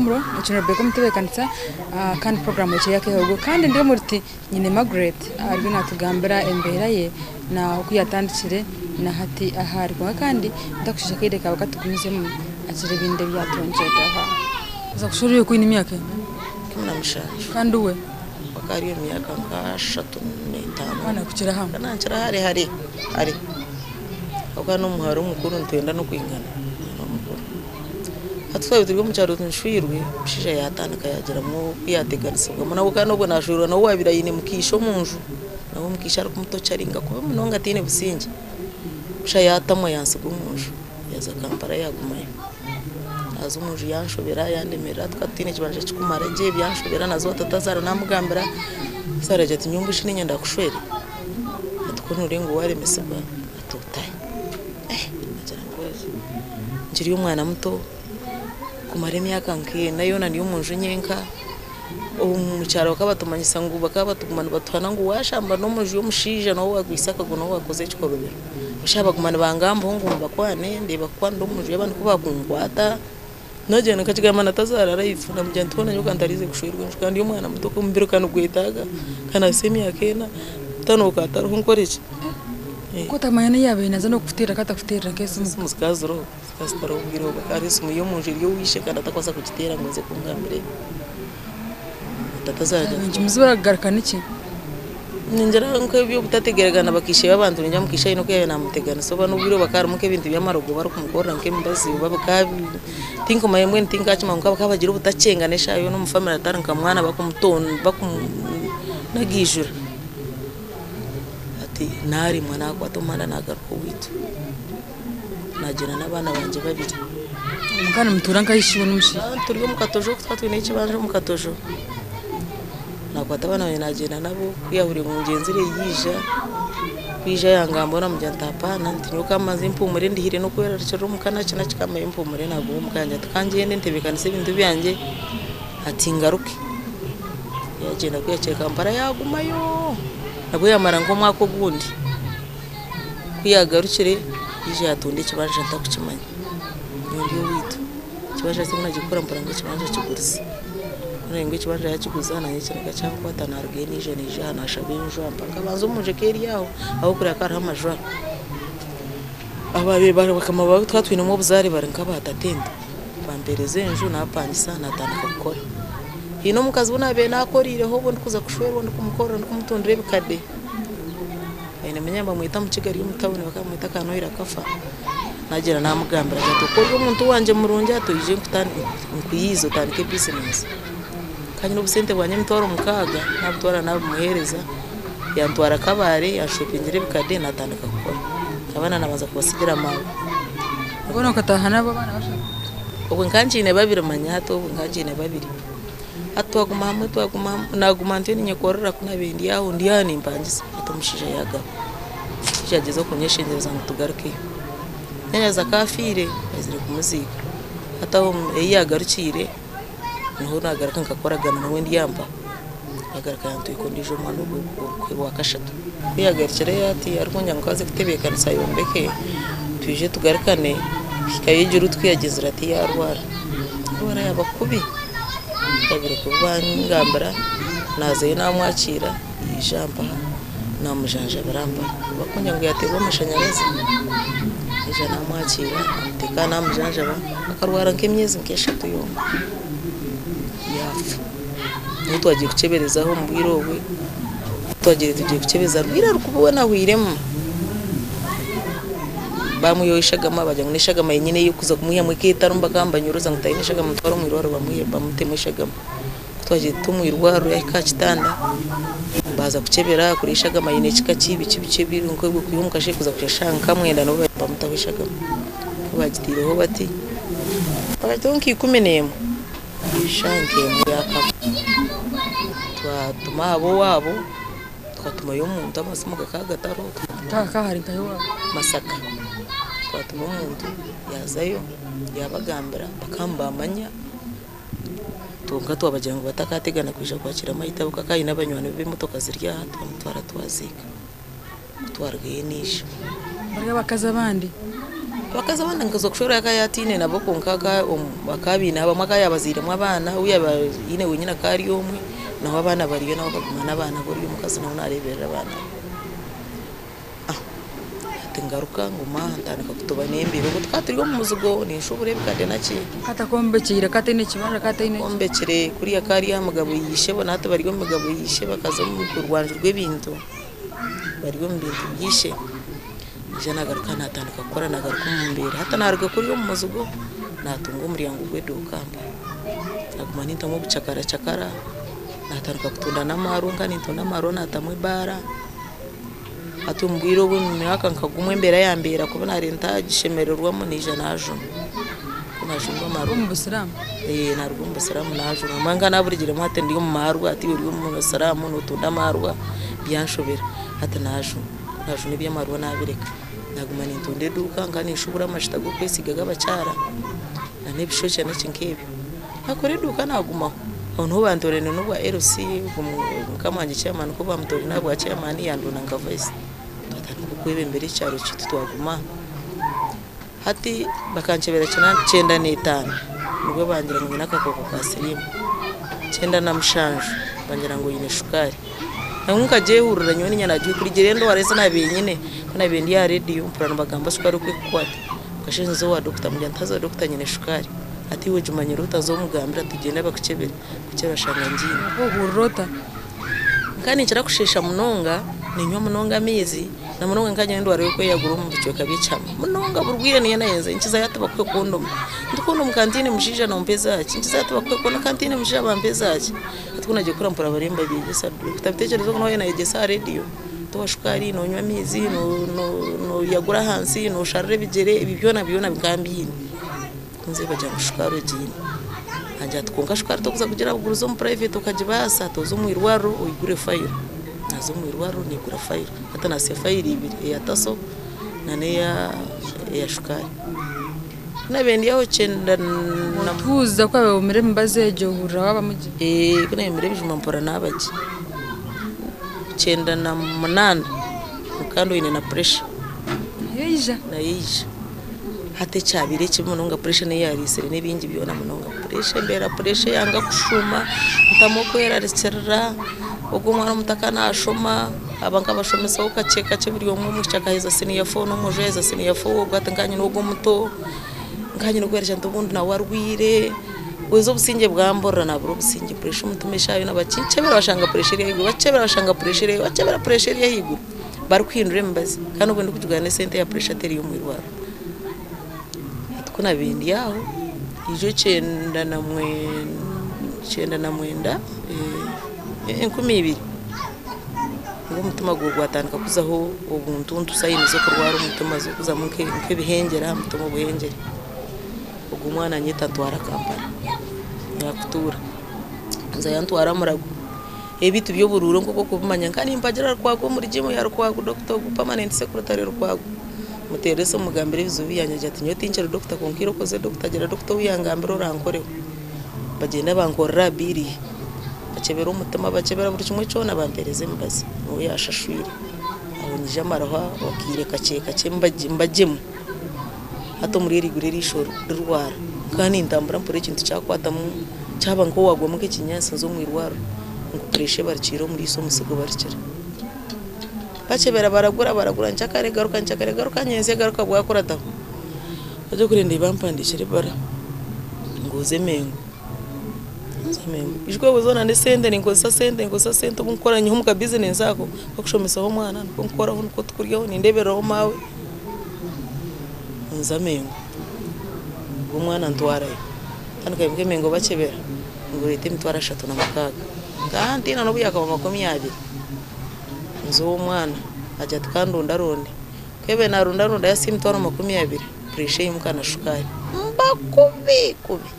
Muhumuro, eki ni Rebecca omutebeekanisa kandi puroguraamu egi ey'akeehogo kandi ndi omu ruti nyine Margaret ariyo naatugambira embeera ye na oku yaatandikire na hati ahu ari kwonka kandi ntakushiisha akaire kaawe katugumizemu agire ebindi ebi yaatwongyereraho. Oza kushwerwa iwe ku oine emyaka engana? 17. Kandi we? Akaba ari omu myaka nka 35. Akaba naakukira hamwe? Akaba nankira hare hare hare ahabw'okuba n'omuhara omukuru nitwenda n'okwingana n'omukuru. Hati twaba turi omu kyaro nshwirwe, omushaija yaatandika yaagiramu oku yaateganisibwamu nawe kandi obwo naashwerwa nawe owaabaire aine mukaishe omu nju, nawe omukaishe arikumutocharinga kubi munonga ataine busingye. Busha yaatamwa yantsiga omu nju yaaza Kampala yaagumayo. Naaza omu nju yanshobera yandemerera tukaba tutaine kibanja kirikumara gye byanshobera naaza owa tatazaara naamugambira, tatazaara yaagira ati nyowe mbwenu shi niinyenda kushwere? Ati ku nooreeba ngu waaremesibwa ati otahe. Naagira ngu nkiri omwana muto kumara emyaka nk'ena yoona ndi omu nju nyenka, omu kyaro bakaba batumanyisa ngu bakaba batuguma nibatuhana ngu waashamba n'omu nju y'omushaija nooba waagwisa akago nooba waakoze ekikorobero. Shaaha baguma nibangambaho ngu mbakwane ndeeba kukwanira omu nju y'abandi ku baakunkwata, Noogira nkakigamba na tazaara life namugira nti hoona nyowe kantarize kushwerwa enju kandi ndi omwana muto omubiri ka nigwetaaga ka nahitsya emyaka ena etaano ka tariho nkore ki? Ku otamanya n'ei yaabaire naaza n'okukuteerera ka atakuteerera nk'esimu. Esimu zikaba ziriho zikaba zitariho obwire obwo hakaba hariho esimu y'omunju eri ow'eishe kandi atakubaasa kugiteera ngu aze kungambira ebi. Tatazaara. Nikimuziba kugaruka niki? Ningira nk'eby'obutategeragana bakaishe b'abantu ningira mukaishe aine oku yaabaire naamuteganisa oba n'obwire obu bakaba harimu nk'ebintu by'amarogo barikumukorera nk'emibazi oba bikaba tinkumanya mbwenu tinkakimanya kwonka bakaba bagira obutakyengana eshaaha yoona omu famire atari nka mwana bakumutonagaijura. Hati naaremwa naakwata omuhanda naagaruka owaitu naagyenda n'abaana bangye babiri. Mukaba nimutuura nkahi shi iwe n'omushaija? Turi omu katojo tukaba twine ekibanja omu katojo. Nakwata abaana bangye nagyenda nabo, ku yahuriire ngu ngyenzire yaija, ku yaija yangamba namugira nti hapaana nti nyowe kambanze mpumure ndihire n'okwerarikirira omuka naki naki kambayo mpumure naguma omuka yangira ati kangyende ntebekanise ebintu byangye ati ngaruke. Yagyenda ku yahikire Kampala yagumayo nabwo yamara nk'omwaka ogundi, ku yagarukire yaija yatunda ekibanja ntakukimanya nyowe ndi owaitu, ekibanja eki nagikura mpurira ngu ekibanja kigurize. Ku ngu ekibanja yaakiguza naanye ekiniga kyankwata naarugayo naija naija aha naashaba enju aha mpaka banza omu nju eka eri aho ahabw'okureeba ku hariho amaju aho. Ababaire bakama baawe tukaba twinemu obuzaare bari nk'aba tatente bampeereza enju naapangisa naatandika kukora. Haine omukazi ou naabaire naakoriireho obu ndikuza kushwerwa ndikumukorera ndikumutundira ebikade, aine munyanya nibamweta Mukiga ari omu tawuni bakaba nibamweta Kanohire akafa. Naagira naamugambira ati, Oku ori omuntu wangye murungi ati oije nkuhiize otandike bizinesi. Nkaba nyine obusente bwangye emitwaro mukaaga, naabutwara naabumuheereza, yantwara Kabale yanshopingira ebikade naatandika kukora. Abaana naabanza kubatsigira maawe. Boona okataaha nabo abaana bashatu? Obwe nkaba nkiine babiri manya hati obwe nkaba nkiine babiri. Hati twaguma hamwe twaguma hamwe, naaguma ntyo ninyekorera ku naabaire ndi aho ndi aho nimpangisa hati omushaija yaagaruka. Omushaija yagyezaho kunyeshengyereza ngu tugarukeyo. Munyaanyazi akaba afiire baizire kumuziika. Hati aho ei yaagarukiire niho naagaruka nkakoragana nawe ndi aha mpaha. Yaagaruka yantwika ondiijo omwana owa kashatu. Ku yaagarukireyo ati arikwongyera ngu aze kutebeekanisa ayombeke twije tugarukane kuhikayo egyo ruutu ku yagyezire ati yaarwara. Yaarwara yaaba kubi, yaabire kubi bangambira naazayo naamwakiira yaija ampaha naamujanjabira ampaha. Barikungira ngu yaateerwa amashanyarazi naija naamwakiira naamuteeka aha naamujanjaba akarwara nk'emyezi nk'eshatu yonka yaafa. Niho twagiire kukyeberezaho omu bwire obwe, twagiire tugiye kukyebeza rwire rukubi weena ahweiremu. Bamwihaho eshagama bagira ngu n'eshagama yenyine ey'okuza kumwihamu ekaba etarimu bakaba nibanyoroza ngu taine eshagama mutware omu irwariro bamutemu eshagama. Ku twagiire tuta omu irwariro yahika aha kitanda baaza kukyebera kureba eshagama aine kika ki biki biki ebiri kwiha omu kasheeshe kuza kushesha nka mwenda nibwo bamutaho eshagama. Ku baagitaireho bati bakagitaho nka 11. Eshaaha nk'emwe yaakaba twatuma aha b'owaabo twatumayo omuntu amasimu gakaba gatariho Masaka twatuma omuntu yaazayo yaabagambira bakaba nibamanya kwonka twabagira ngu batakategana kwija kwakira amaita ahabw'okuba akaba aine abanywani be emotoka ziri aha twamutwara twaziika. Ku twarugayo naija. Hariyo abakazi abandi? Abakazi abandi nkaza kushwera akaba yataine nabo kwonka akaba abaine abamwe akaba yaabazairemu abaana, ou yaaba aine wenyine akaba ari omwe, nawe abaana bariyo nawe akaguma n'abaana be ori omukazi nawe naareeberera abaana be. Hati ngaruka nguma aha ntandika kutuba n'embeera obwo tukaba turi omu muzigo ninshubura ebikade naki. Katakwombekiire kataine kibanja kataine ki. Ombekire kuriya akaba ari aha mugabo ya ishebo na hati bari omu migabo ya ishe bakaza omu rwanju rw'ebintu bari omu bintu bya ishe. Naija nagaruka natandika kukora nagaruka omu mbeera hati naruga kuriya omu muzigo natunga omuryango gw'eduuka mpa naguma nintamu obucakara cakara natandika kutunda n'amaarwa nka nintunda amaarwa natamu ebaara. Hati omu bwire obu omu mwaka nka gumwe embeera yambeera kubi naareeba ntagishemererwamu naija naajunwa. Ku naajunwa amaarwa. Omu busiraamu? Ee naaruga omu busiraamu naajunwa. Mbwenu nka naaburugiremu hati ndi omu maarwa hati ori omu busiraamu nootunda amaarwa byanshobera. Hati naajunwa. Ku naajunwa eby'amaarwa naabireka. Naaguma nintunda eduuka nka ninshubura amajuta g'okwesiiga g'abakyara na n'ebishokye n'eki nk'ebyo. Naakora eduuka naagumaho. Aho niho bantoorene n'obwa LC ogwo mukama wangye chairman ku baamutoorine ahabwa chairman yandoona nka vice. Twatandika okwebembera ekyaro kyaitu twaguma. Hati bakankyebera kyenda n'etaano nibwo bangira ngu nyine akakooko ka siriimu. 97 bangira ngu oine shukaari. Nabwo nkagyehurira nyowe niinye naagyehurira endwara ezi naabaire nyine ku naabaire ndi aha rediyo mpurira nibagamba shukaari oku erikukwata. Nkashusha nza owa dokita mugira nti haza dokita nyine shukaari. Ati iwe gimanyire ota za omugambire ati gyenda bakukyebere, kukyebera bashanga ngiine. Ohurira ota? Nka ninkira kusheesha munonga, ninywa munonga amaizi na munonga nka nyine endwara y'okweyagura omu bicweka by'ekihama munonga buri bwire niyo nayenze nkizayo ati bakuhe kondomu, nti kondomu ka ntiine mushaija nompa ezaaki, nkizayo ati bakuhe kondomu ka ntiine mushaija bampa ezaaki, hati ku nagiye kukura mpurira bariyo nibabyegyesa, otabitekyereza ogu nawe nayegyesa aha rediyo, ti owa shukaari nonywa amaizi, noyagura ahansi, nosharira ebigyere, ebi byona byona nkaba mbiine. Kunze bagira ngu shukaari ogiine. Angira ati kwonka shukaari tokuza kugiraguza omu private okagibaasa, ati oze omu irwariro oigure fayiro. Naaza omu irwariro naigura fayiro. Hati naasya fayiro ibiri, eya taso nana eya shukaari. Ku naabaire ndi aho kyenda na. Otuuza ku waabaire omira emibazi egyo ohurira waabamu gye? Ku naabaire mira ebijuma mpurira naaba gye. 98 kandi oine na puresha. Nayo eija? Nayo eija. Hati ekyabaire ekibi munonga puresha niyo yareetsire n'ebingi byona munonga. Puresha embeera puresha eyanga kushuuma, ntamu okwerarikirira, ogwo omwana omuto akaba naashoma, aba nkabashomesaho kakye kakye buri omwe omwishiki akaheza siniya fo n'omwojo yaaheza siniya fo, ogwo ati nkanye n'ogwo omuto, nkanye n'okwerarikirira nti obundi nawe arwaire, weeza obusingye bwamburira nabura obusingye, puresha omutima eshaaha yoona bakinkyebera bashanga puresha eri ahaiguru, bakyebera bashanga puresha eri ahaiguru, bakyebera puresha eri ahaiguru. Barikuhindura emibazi kandi obwo ndikugigura n'esente ya puresha teri y'omu irwariro. Hati ku naabaire ndi aho, ijo 99, 2000, nibwo omutima gwe gwatandika kuzaho obuntuntu sayini z'okurwara omutima zirikuzamu nk'ebihengyere aha mutima obuhengyere. Ogwo omwana anyeta antwara Kampala naakutuura, nzayo antwara Murago. Ebi tiby'oburuuru nk'oku orikubimanya. Nka nimpagira Rukwago omuri jiimu ya Rukwago, dokita ogu permanent secretary Rukwago. Muteerere esimu mugambire ebizibu byangye agira ati nyowe tinkiri dokita kwonka ira okoze dokita gira dokita ou yangambira orankoreho. Bagyenda bankorera aha bill ye. Bakyebera omutima bakyebera buri kimwe kyona bampereza emibazi niwe yashashwire. Aho nyija maraho akaire kakye kakye mbagyemu. Hati omuri eriguru eriisho rirwara. Nkaba nintambura mpurira ekintu kyakwatamu kyaba nk'owaagwamu nk'ekinyaatsi nza omu irwariro ngu puresha ebarukiire omu riisho omusi gubarukire. Bakyebera baragura baragura nkyakare garuka nkyakare garuka nyentsya garuka bwakurataho. Bajya kurenda bampandiikira ebara ngu oze Mengo. Nza Mengo. Ijuka obwo zoona n'esente ninkozesa sente ninkozesa sente obu nkukora nyiha omu ka bizinesi ako k'okushomesaho omwana nikwo nkukoraho nikwo tukuryaho nindeebereraho maawe. Nza Mengo. Ogwo omwana ntwarayo. Ntandika naimuka emengo bakyebera ngu reeta emitwaro 36. Nkaha ntiina n'obu yaakaba 20. Nza ow'omwana agira ati kandondaronde. Ku yaabaire narondaronda yaasiha emitwaro 20, puresha eimuka na shukaari. Mba kubi kubi.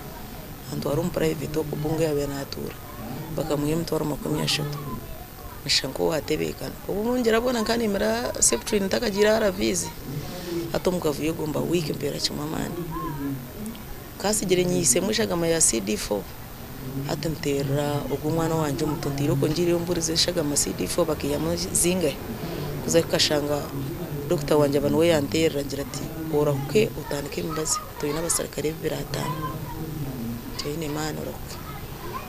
Antwara omu purayiveti okwo Bunga yaabaire naatuura. Bakamuha emitwaro 30. Nashusha nk'owaatebeekana. Obu ngira bwona nkaba niimira septrin ntakagiire aha ARVs. Hati omu kavuyo gumba wiiki mpeera kimwe amaani. Nkaatsigire nyihisemu eshagama ya CD4, hati nteerera ogwo omwana wangye omuto nti irooko ngiireyo omburize eshagama CD4 bakaihamu zingahi? Kuza kukashanga Dokita wangye aba niwe yanteerera angira ati orahuke otandike emibazi twine abasirikare 500 toine maani orahuke.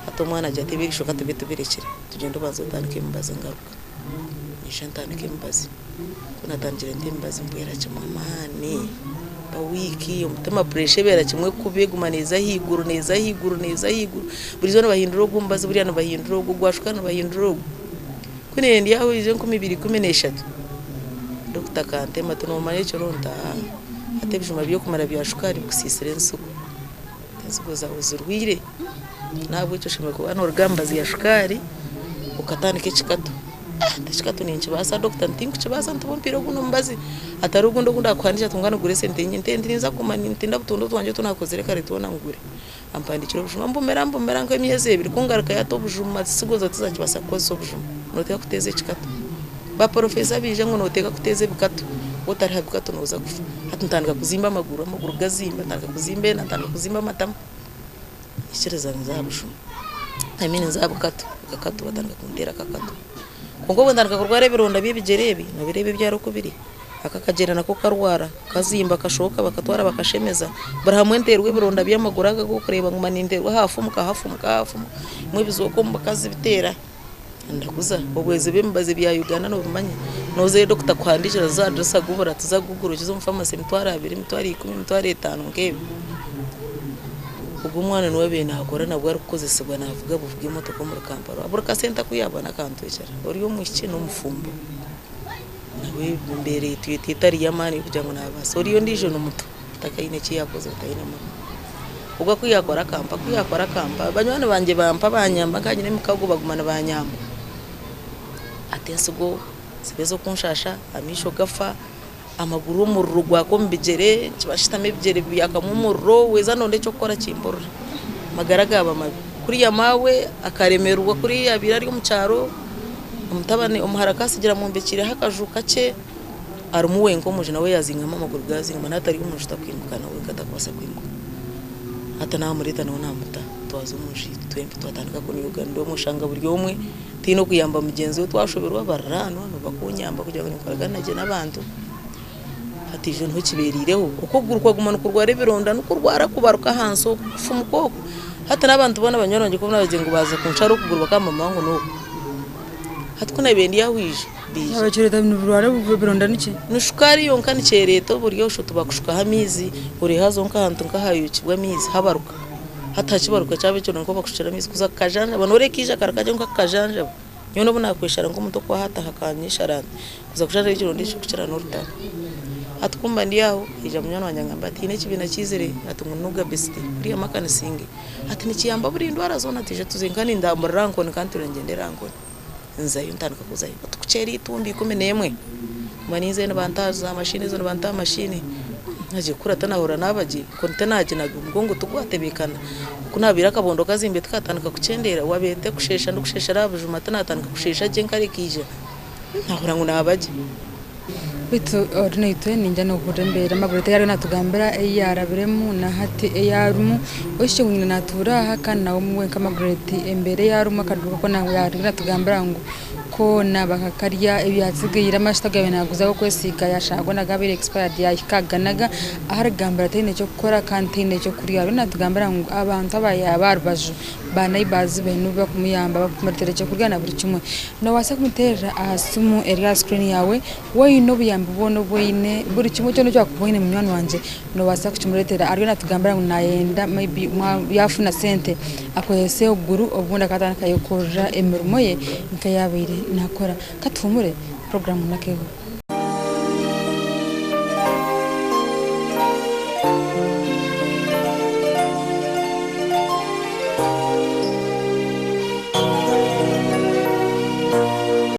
Hati omwana agira ati eby'eriisho katube tubirekire tugyende obanze otandike emibazi ngaruka. Nyija ntandika emibazi, ku naatandikire nti emibazi mpwera kimwe amaani, mba wiiki, omutima puresha ebeera kimwe kubi eguma neeza ahaiguru neeza ahaiguru neeza ahaiguru, buri izooba nibahindura ogu omubazi buriya nibahindura ogu, ogwashuka nibahindura ogu. Ku ndi aho ezo 2013, dokita akantema ati noomanya ekiro nti aa, hati ebijuma by'okumara bya shukaari bikusiisire ensigo, ensigo zaawe zirwaire n'ahabw'ekyo oshemereire kuba nooruga aha mibazi ya shukaari okatandika ekikato. Nti ekikato ninkibaasa dokita? Nti tinkukibaasa nti oba ompiire ogundi omubazi hatari ogundi ogu ndaakuhandiikira nti mbwenu gura esente nyingi. Nti ninza kuguma nintenda obutundu twangye otu naakozire kare twona ngure. Ampandiikira obujuma mbumira mbumira nk'emyezi ebiri ku ngarukayo ati obujuma ensigo zaawe tizakibaasa kukozesa obujuma nooteekwa kuteeza ekikato. Ba porofeesa baija ngu nooteekwa kuteeza ebikato waaba otari ha bikato nooza kufa. Hati ntandika kuzimba amaguru, amaguru gazimba ntandika kuzimba enda ntandika kuzimba amatama nyikiriza nza aha bujuma I mean nza aha bukato, akakato batandika kunteera akakato. Kwonka obu ntandika kurwara ebironda by'ebigyere ebi noobireeba ebyara oku biri. Aka akagyere nako karwara, kazimba kashohoka bakatwara bakashemeza, buri hamwe nteerwa ebironda by'amaguru aga ag'okureeba nguma ninteerwa hafumuka hafumuka hafumuka, ebimwe bizooka omu bakazi biteera, ndaguza. Obwezi bw'emibazi bya Uganda noobimanya, noozayo dokita akuhandiikira za adirisa gubura tizakugura okize omu famasi 20,000, 10,000, 50,000 nk'ebyo. Ogwo omwana niwe abaire naakora nabwo arikukozesibwa naavuga buvuga emotoka omuri Kampala, buri kasente aku yaabona akantwekyera, ori omwishiki n'omufumbo. Nawe embeera etwire etari y'amaani y'okugira ngu naabaasa. Oriya ondiijo ni muto takaine eki yaakozire taine murimo. Ogwo ku yaakora akampa, ku yaakora akampa, banywani bangye bampa banyamba nka nyine emikago baguma nibanyamba. Hati ensigo ziba ez'okunshaasha, amaisho gafa, amaguru omuriro gwaka omu bigyere, nikiba kishutami ebigyere byakamu omuriro, weeza noronda eky'okukora kimburira. Amagara gaaba mabi. Kuriya maawe akaremerwa kuriya yaabaire ari omu kyaro. Omutabani omuhara akasigira amwombekyireho akaju kakye arimu wenka omunju nawe yazingamu amaguru gazingama naaba atari omunju takwimuka nawe wenka takubaasa kwimuka. Hati namureeta nawe namuta twaza omunju yaitu twembi twatandika kunyoga ndi omwe oshanga buri omwe tihaine okuyamba mugyenzi we twashoberwa bariraanwa nibakunyamba kugira ngu ninkoragana gye n'abantu. Hati ijo niho kibereireho oku okuguru kwaguma nikurwara ebironda nikurwara kubaruka ahansi oku kufumuka oku. Hati n'abantu boona banywani bangye ku naabagira ngu baaza kunshara okuguru bakagamba mama ngu n'oku. Hati ku naabaire ndi aho ijo baija. Ekireeta niburwara ebironda niki? Ni shukaari yonka nikyereeta oburyo osho tubakushukaho amaizi ori haza nk'ahantu nk'ahayokibwa amaizi habaruka. Hati hakibaruka kyaba ekironda nikwo bakushukira amaizi kuza kukajanjaba noreeba ekaija kare kakye kwonka kakajanjaba. Nyowe n'obu naakweshara nk'omuntu okuhata hakanyeshara nti kuza kushara ekironda ekyo kukira n'orutaro. Hati ku mba ndi aho, haija munywani wangye angamba ati haine ekibiina kiizire ati ngu Nuga Bestie kuriya Makanisinge ati nikiyamba buri ndwara zoona ati ija tuze nka nindamburira aha nkoni kandi ntuura ningyendera aha nkoni. Nzayo ntandika kuzayo ati kukyera eitumbi 11 mba ninzayo nibantaha za mashini ezo nibantaha mashini nagiye kukura tinahurira naaba gye nkoni tinaginaga omugongo tigwatebeekana. Ku naabaire akabondo kazimbire tikatandika kukyendeera, waabaire ntarikusheesha ndikusheeshera aha bujuma tinatandika kusheesha gye nkareka eija, naahurira ngu naaba gye. Beitu ori naitwe ningira nohurira embeera Margaret ei ariyo natugambira ei yarabiremu na hati ei arimu. Oishiki ngu nyina natuura aha kandi nawe omwe nka Margaret embeera ei arimu akaduuka koona ariyo natugambira ngu koona bakakarya ebyatsigaire amajuta agu yaabaire naaguza ag'okwesiiga yaashanga goona gaabaire expired yaahika aganaga ahu arikugambira taine ky'okukora kandi taine ky'okurya. Ariyo naatugambira ngu abantu abayaaba aha rubaju ba neighbours be nibo barikumuyamba barikumureetera ekyokurya na buri kimwe. Noobaasa kumuteerera aha simu eri aha screen yaawe waaba oine obuyambi bwona obu oine buri kimwe kyona eki waakuba oine munywani wangye noobaasa kukimureetera. Ariyo naatugambira ngu naayenda maybe yaafuna sente akozese okuguru obundi akaatandika kuyekorera emirimo ye nk'ei yaabaire naakora. Ka tuhumure, puroguraamu n'akeeho.